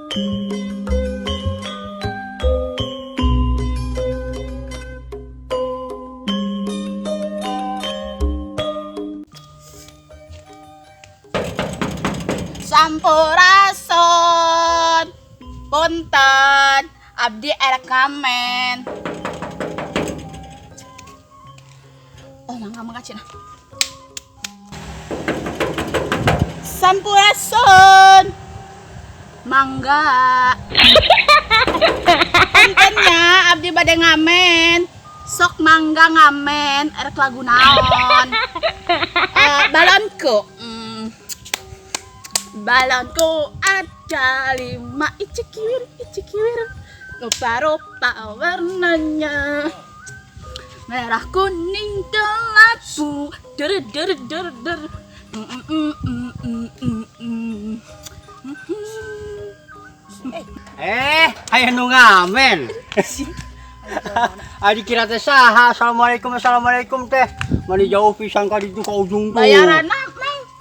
Sampurasun. Punten, abdi erek ngamen. Oh, mangga mangga cenah. Sampurasun. Mangga. Punten nya, abdi bade ngamen. Sok mangga ngamen, erek lagu naon? Eh, balonku. Balonku ada lima, icikiwir, icikiwir. Rupa-rupa warnanya. Merah, kuning, kelabu. Der der der der. Mm, mm, mm, mm, mm, mm. Eh, aya nu ngamen. Adi kira teh saha? Assalamualaikum, assalamualaikum teh. Mani jauh pisan ka ditu ka ujung tuh. Bayaran Mang.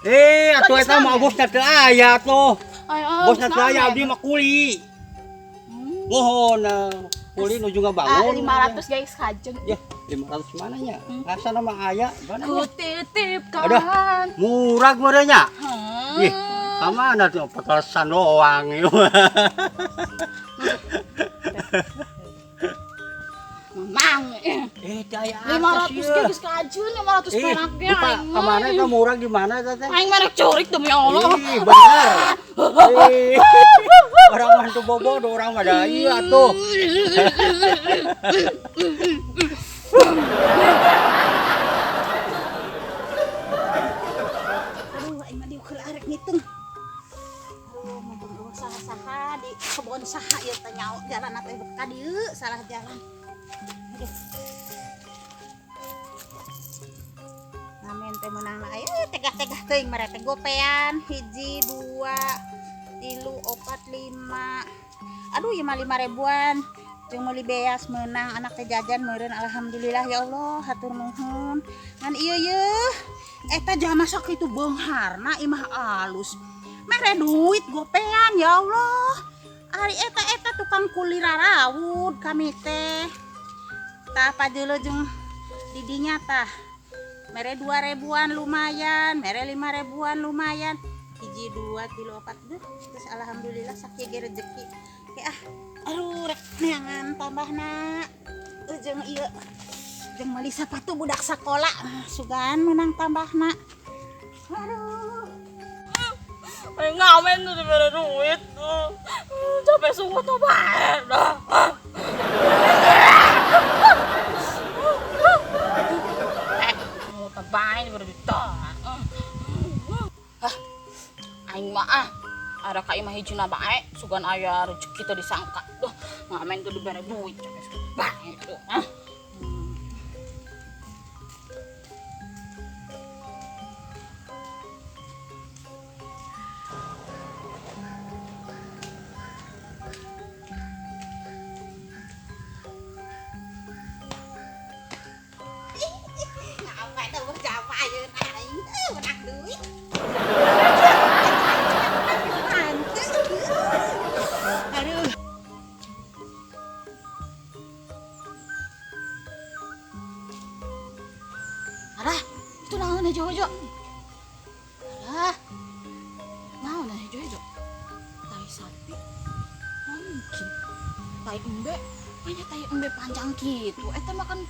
Eh, atuh eta mah bosna teu aya tuh. Ayo, Bosna teu aya, abdi mah kuli. Mohon kuli nuju ngabangun. 500 guys kajeng. Ya, 500 mana nya? Rasana mah aya, mana Ku nya? titipkan. Aduh. Murah meureun nya. Ih, ka mana tuh pekelesan doang ieu. Mamang. Eh, teu aya 500 atas ieu. guys kajeng, 500 Ih, perak ge lupa, aing. ka mana eta murah di mana eta teh? Aing mah rek curik demi Allah. Ih, bener. Ih, orang mah teu bobodo, orang mah da iya atuh. Aduh, aing mah diukur arek ngitung. Aduh, mumpung euweuh saha-saha di kebon saha ieu teh nyaho jalan teh ka dieu, salah jalan. Aduh. Ngamen teh meunang aya tegah-tegah teuing mere teh gopean 1 2 3 4 5. Aduh, ieu mah 5 ribuan. Jeung meuli beas meunang anak teh jajan meureun alhamdulillah ya Allah hatur nuhun. Ngan ieu yeuh eta jalma sakitu beungharna imah alus. Mere duit gopean ya Allah. Ari eta-eta tukang kuli rarawud kami teh. Tah pajeuleuh jeung didinya tah. Mere 2 ribuan lumayan, mere 5 ribuan lumayan. 1 2 3 4 duh. Terus alhamdulillah sakieu ge rezeki. Ke ah, aduh rek neangan tambahna. Jeung ieu jeung meuli sepatu budak sakola. Sugan meunang tambahna. Aduh. Aing ngamen tuh dibere duit tuh. Capek sungguh tuh bae dah. Eh, mau bae dibere duit. Hah, aing mah ah, ada ka imah hijina bae, sugan aya rezeki teu disangka. Duh, ngamen tuh dibere duit capek sungguh bae tuh. Ah. Menang duit. Aduh. Alah, itu naon hijau-hijau? Alah, naon hijau-hijau? Tai sapi? Mungkin. Tai embe? Banyak tai embe panjang gitu. Eta makan.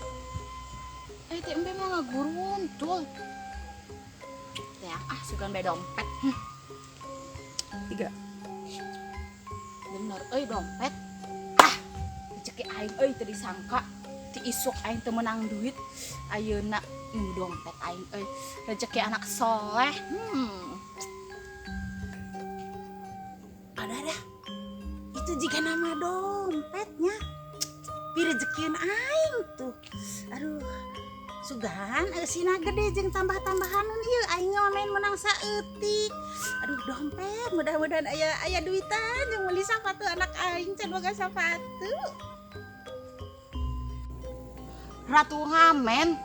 Tai embe mah ngaguruntul. Teh ah, sugan be dompet. 3. Bener, euy dompet. Ah, rezeki aing euy teu disangka. Ti isuk aing teu meunang duit. Ayeuna ini dompet aing euy. Rezeki anak soleh. Ada dah. Itu jika nama dompetnya. Pi rezekian aing tuh. Aduh. Sugan eusina gede jeung tambah-tambahan ieu aing ngamen menang saeutik. Aduh dompet mudah-mudahan aya duitan jeung meuli sapatu anak aing can boga sapatu. Ratu ngamen.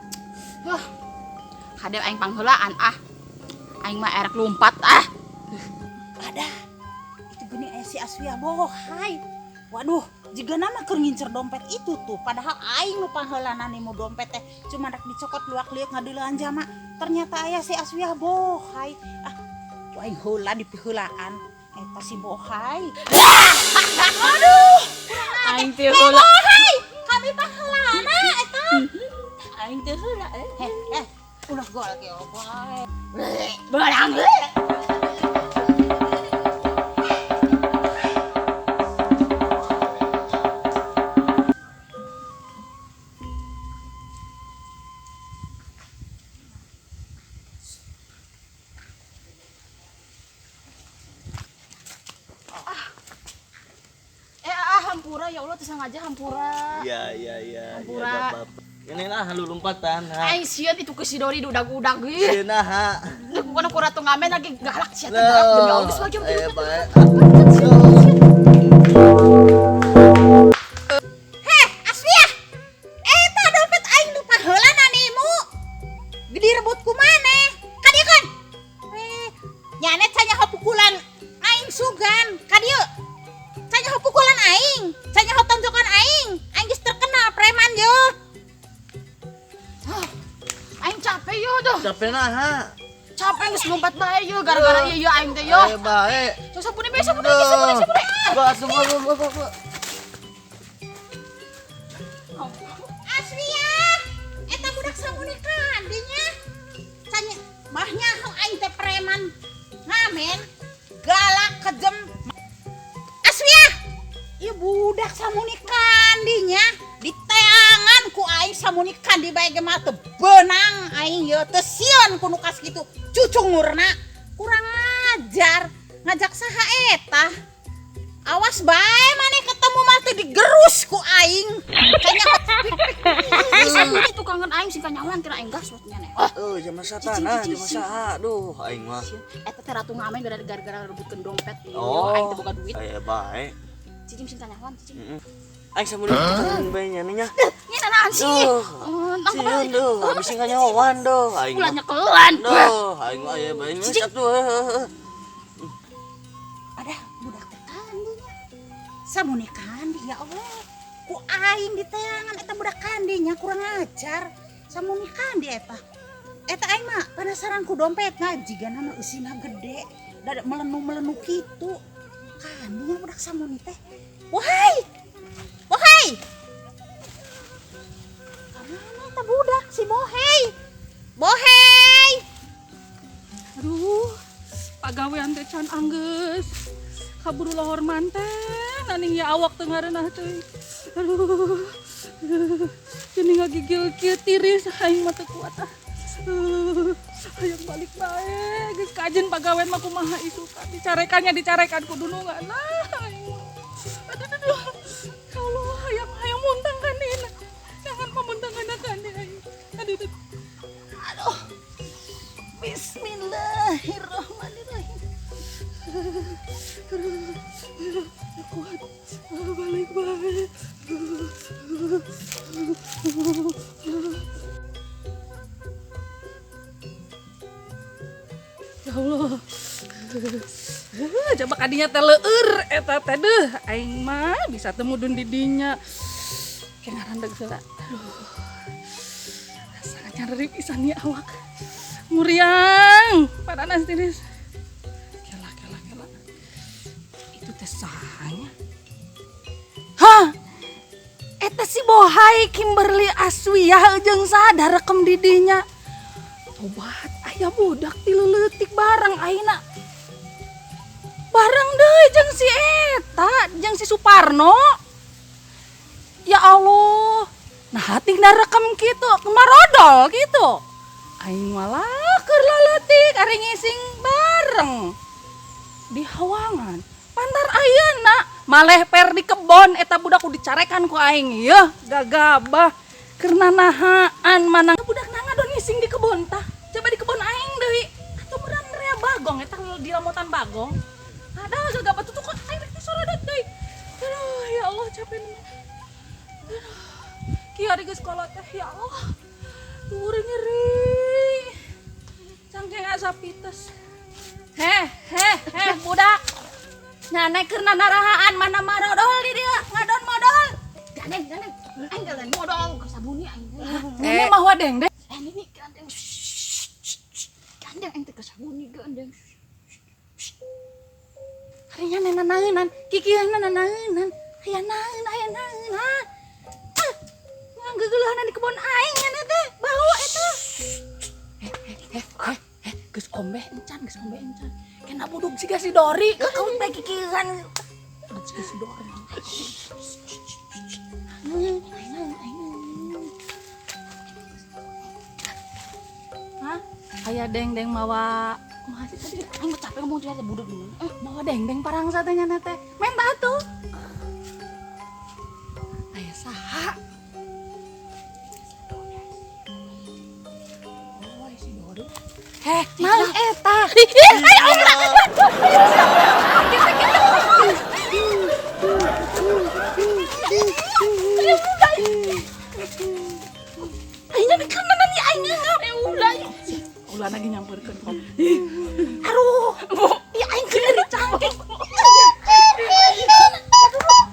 Huh. Kade aing pangheulaan ah. Aing mah erek lumpat ah. Ada. Itu Geuning aya si Aswia bohai. Waduh, jiga nama keur ngincer dompet itu tuh. Padahal aing nu pangheulana nimu dompet teh cuma rek dicokot luak-liuk ngadeulean jama. Ternyata aya si Aswia bohai. Ah, ku aing heula dipiheulaan. Eta si bohai. Aduh, Aing teh heula. Bohai, kami pangheulana eta. Aing teh heula. Eh, eh, ulah gol ge bohai. Barang. Hampura ya Allah, teu sengaja hampura. Iya, iya, iya. Hampura. Iya, gak apa-apa. Inilah lu lompatan. Ha. Aing sieun itu ke si Dori udag-udag ih. Sieun ha. Bukan aku ratu ngamen lagi galak sia teh galak demi Allah geus wajah Eh, bae. Heh, Aswia. Eta dompet aing nu pangheulana nimu. Direbut ku maneh. Ka dieu kan? Eh, nyane canyaho pukulan aing sugan. Ka dieu. Canyaho pukulan aing, canyaho tonjokan aing. Aing geus terkenal preman ye. Aing capek yo dah. Capek nah ha. Capek geus lompat bae yo gara-gara ieu yo aing teh yo. Eh, bae. Sok sabune bae sabune sabune sabune. Ba, semua, ba, ba, ba. Aswia, eta budak sabune kandinya. Canya mah nyaho aing teh preman ngamen, galak kejem. Aswia, ieu budak samuni kandinya diteangan ku aing samuni kandi bae ge mah teu beunang aing ye teu sieun ku nu kas kitu cucungurna. Kurang ajar ngajak saha eta. Awas bae maneh ketemu mah teh digerus ku aing. Kayaknya Ini tukangan aing sing kanyawan kira aing gas nya nih. Oh, jama satan ah, Cicing, jama cicing. saha. Duh, aing mah. Eta teh ratu ngamen gara-gara rebutkeun dompet. Oh. Aing teh boga duit. Eh, bae. Cicing sing kanyawan cicing. Heeh. Aing samuni tukangan bae nya nya. Nya nanaon sih? Duh. Oh, nangkep Sieun duh, habis sing kanyawan duh aing. Ulah nyekelan. Duh, aing mah aya bae nya Cicing. atuh. Ada budak teh kandinya. Samuni kandi ya Allah. Ku aing diteangan eta budak kandinya kurang ajar. Samuni kandi eta. Eta aing mah penasaran ku dompetna jigana mah eusina gede. Dada melenu-melenu kitu. Kandinya budak samuni teh. Wahai. Wahai. Kamana eta budak si Bohei? Bohei. Aduh, pagawean teh can anggeus. Kaburu lohor manten, aning ya awak teu ngareunah teh. Aduh. Geuning ngagigil kieu tiris aing mah teu kuat ah. Hayang balik bae, geus kajen pagawean mah kumaha isukan. Dicarekannya dicarekan ku dunungan. Nah, aing mah. Aduh, aduh, aduh. Ya Allah, hayang hayang muntang kan ini. Jangan memuntangkan kan aing. Aduh, aduh. Aduh. Bismillahirrahmanirrahim. Aduh, kuat. Balik balik. Ya Allah. Coba kadinya teh leueur eta teh deuh aing mah bisa teu mudun di dinya. Kayak ngarandeg heula. Aduh. Sangat nyeri pisan ieu awak. Muriang, padanan tiris. Kela kela kela. Itu teh sahanya. Hah? Eta si Bohai Kimberly Aswiyah jeung sadar rekem di dinya. Tobat aya budak tilu leutik bareng ayeuna. Bareng deui jeung si eta, jeung si Suparno. Ya Allah. Nah, tinggal rekem kitu, kemarodol kitu. Aing malah keur leutik ari ngising bareng di hawangan. Pantar ayeuna maleh per di kebon eta budak ku dicarekan ku aing. Yeuh, gagabah keur nanahaan mana budak nangadon ngising di kebon tah. Coba di kebon aing deui. Atuh meureun rea bagong eta di lamotan bagong. Ada gagabah tuh kok aing rek disorodot deui. Aduh, ya Allah capek nih. Aduh. Kieu ari geus kolot teh ya Allah. Turu nyeri. Cangkeng asa pites. Heh, heh, heh budak. Nyane keur narahaan mana marodol di dieu ngadon modol. Gandeng, gandeng. Aing gandeng modol ke sabuni aing. Ini mah wadeng deh. Eh nini gandeng. Gandeng aing teh ke sabuni gandeng. Hari nyane nanaeunan, kikieuh nanaeunan. Aya naeun, aya naeun ha. Ah, ngageugeuleuhan di kebon aing nyane teh, bau eta. Eh, geus ombeh encan, geus ombeh encan. Kena buduk siga si Dori, kakaut teh kikieuhan. Siga si Dori. Naeun, aya naeun, aya naeun. Hah? Aya deng-deng mawa kumaha sih tadi? Aing mah capek ngomong dia teh buduk di mana. Eh, mawa deng-deng parang satenya teh. Menta atuh. Aya saha? Oh, si Dori. Heh, naon eta? Ih, ayo ulah. Aing nya dikenanan ya aing ngeup. Eh ulah. Ulah lagi nyamperkeun kok. Aduh, ya aing keur nyeri cangkeng.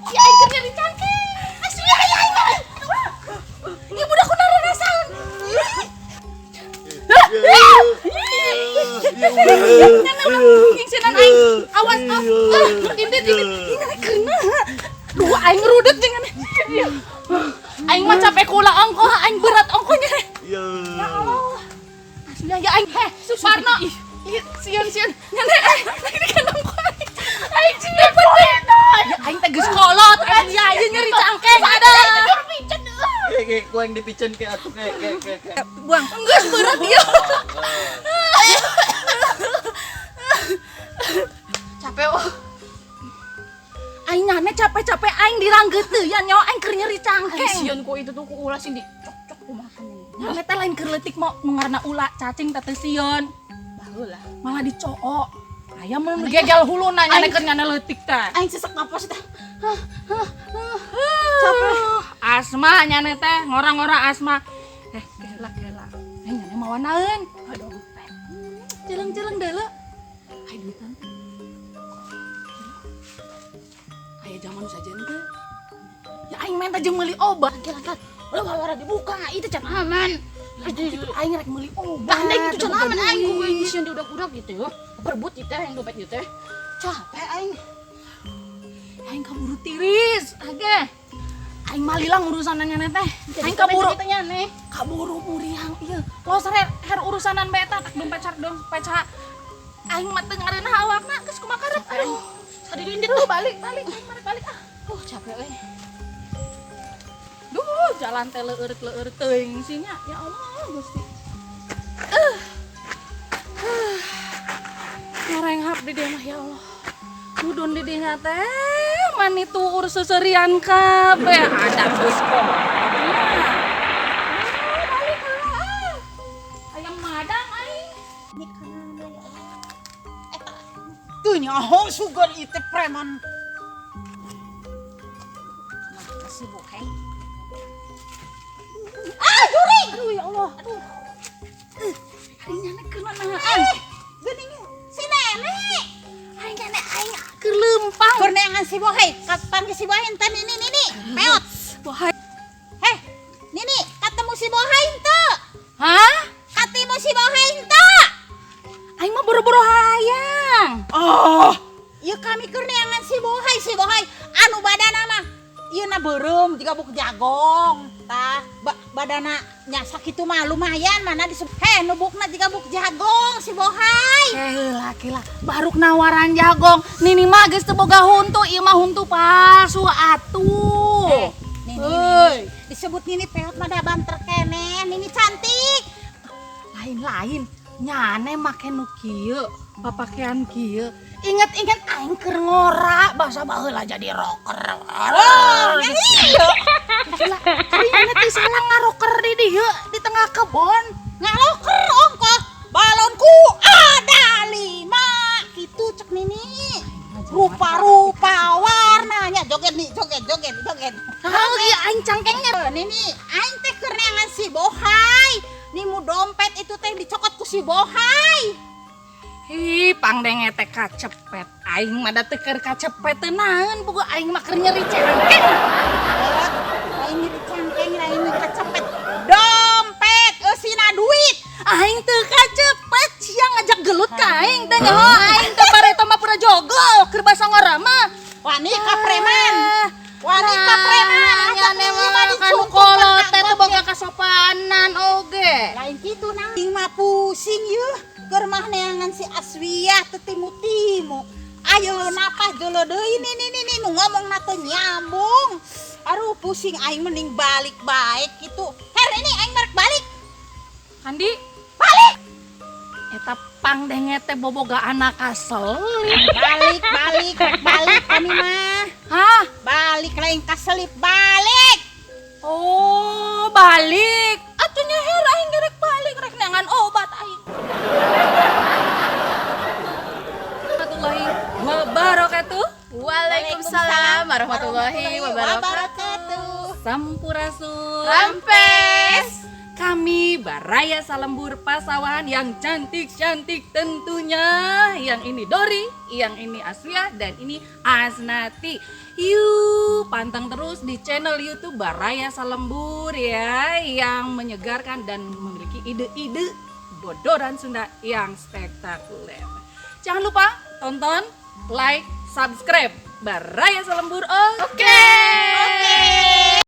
Ya aing keur nyeri cangkeng. Asli ya aing. Ya budak ku nararasaeun. Ngingsinan aing. Awas ah. Indit indit. Ini kena. Duh aing rudet dengan. Aing mah capek kula ongkoh, aing berat ongkohnya. Ya Allah. Asli ya aing. Heh, Suparno. Sieun sieun. Nyane aing ini kan ongkoh. Aing sieun ya aing teh geus kolot, aing ya ieu nyeri cangkeng ada. Kayak gua yang dipicen kayak atuh kayak kayak kayak. Buang. Geus berat ieu. Capek oh. Aing nyane capek-capek aing diranggeut teu ya nyawa aing keur nyeri cangkeng. Sieun ku itu tuh ku ulah sing dicok-cok kumaha nya. Nyane teh lain keur leutik mau nu ngaranna ulah cacing teh teu sieun. Baheula. Malah dicook. Aya mun gegel huluna nyane keur nyane leutik teh. Aing sesek napas teh. Capek. Asma nyane teh ngora-ngora asma. Eh, gela gela. Eh nyane mawa naeun? Dompet. Celeng-celeng deuleu. Ai duitan. Aya zaman saja teh. Ya aing menta jeung meuli obat. Gela gela. Ulah wara dibuka itu can aman. Aing rek meuli obat. Gandeng itu can aman aing ku ini sieun diudak-udak gitu ya. Berebut itu yang dompet itu teh. Capek aing. Aing kaburu tiris, age. Aing mah lila urusanan nyane teh. Aing kaburu kaburu muriang ieu. Los her urusanan bae eta tak dompet car dompet ca. Aing mah teu ngareunah awakna geus kumaha karep. Aduh. Tadi diindit Tuh balik balik aing mah balik ah. Capek euy. Duh, jalan teh leueur-leueur teuing sih nya. Ya Allah, Gusti. Ngarenghap di dieu mah ya Allah. Mudun di dinya teh mani tuur seserian kabeh ada geus kok. Balik heula ah. Ayam madang aing. Tuh nyaho sugan itu preman. Si boheng. Ah, juring. Aduh ya Allah. Aduh. Ari nyane keur nanahaan. Geuning si nenek. Aing nyane aing keur leumpang. Keur neangan si bohai, kapan ke si bohai ente nini nini. Peot. Bohai. Heh, nini ketemu si bohai ente. Hah? Ketemu si bohai ente. Aing mah boro-boro hayang. Oh, ieu kami keur neangan si bohai anu badana mah ieu na beureum jiga buk jagong. Tah, badana nya sakitu mah lumayan mana disebut. Heh, nubukna jiga buk jagong si bohai. Eh, heula kela baruk nawaran jagong. Nini mah geus teu boga huntu, ieu mah huntu palsu atuh. Eh, nini, nini. Disebut nini peot mah da banter keneh, nini cantik. Lain-lain nyane make nu kieu, papakean kieu. Inget-inget aing keur ngora basa baheula jadi rocker. Oh, iya. Gila, ari nyane teh salah ngaroker di dieu di tengah kebon. Ngaloker ongkoh, balonku ada 5. Gitu cek nini. Rupa-rupa warnanya joget nih, joget, joget, joget. Hal ieu aing cangkengnya. Nini, aing teh keur neangan si bohai. Nimu dompet itu teh dicokot ku si bohai. Ih, pangdenge teh kacepet. Aing mah da teu keur kacepet teu naon, puguh aing mah keur nyeri cangkeng. Lain nyeri cangkeng, lain kacepet. Dompet eusina duit. Aing teu kacepet, sia ngajak gelut ka aing teh nyaho aing teh bareto mah pura jogol keur basa ngora mah. Wani ka preman. Wani ka preman. Nya Ajak ieu mah kanu dicungkuk kolot ka teh teu angkot boga kasopanan oge. Lain kitu nang. Aing mah pusing yeuh. Keur mah neangan si Aswiah teu timu-timu. Ayo napah jolo deui nih nih nih nih nu ngomongna teu nyambung. Aduh, pusing aing, mending balik baik gitu. Her, ini aing merek balik. Kandi Balik. Eta pangdenge teh boboga anak kaselip. Balik, balik, balik kami mah. Hah? Balik, lain kaselip, balik. Oh, balik. Atuh nya her, aing gerek balik rek neangan obat aing. Warahmatullahi wabarakatuh. Waalaikumsalam warahmatullahi wabarakatuh. Wabarakatuh. Sampurasun. Rampes. Kami Baraya Salembur Pasawahan yang cantik-cantik tentunya. Yang ini Dori, yang ini Aswia, dan ini Asnati. Yuk, panteng terus di channel YouTube Baraya Salembur ya, yang menyegarkan dan memiliki ide-ide bodoran Sunda yang spektakuler. Jangan lupa tonton, like, subscribe Baraya Salembur. Oke. Oke.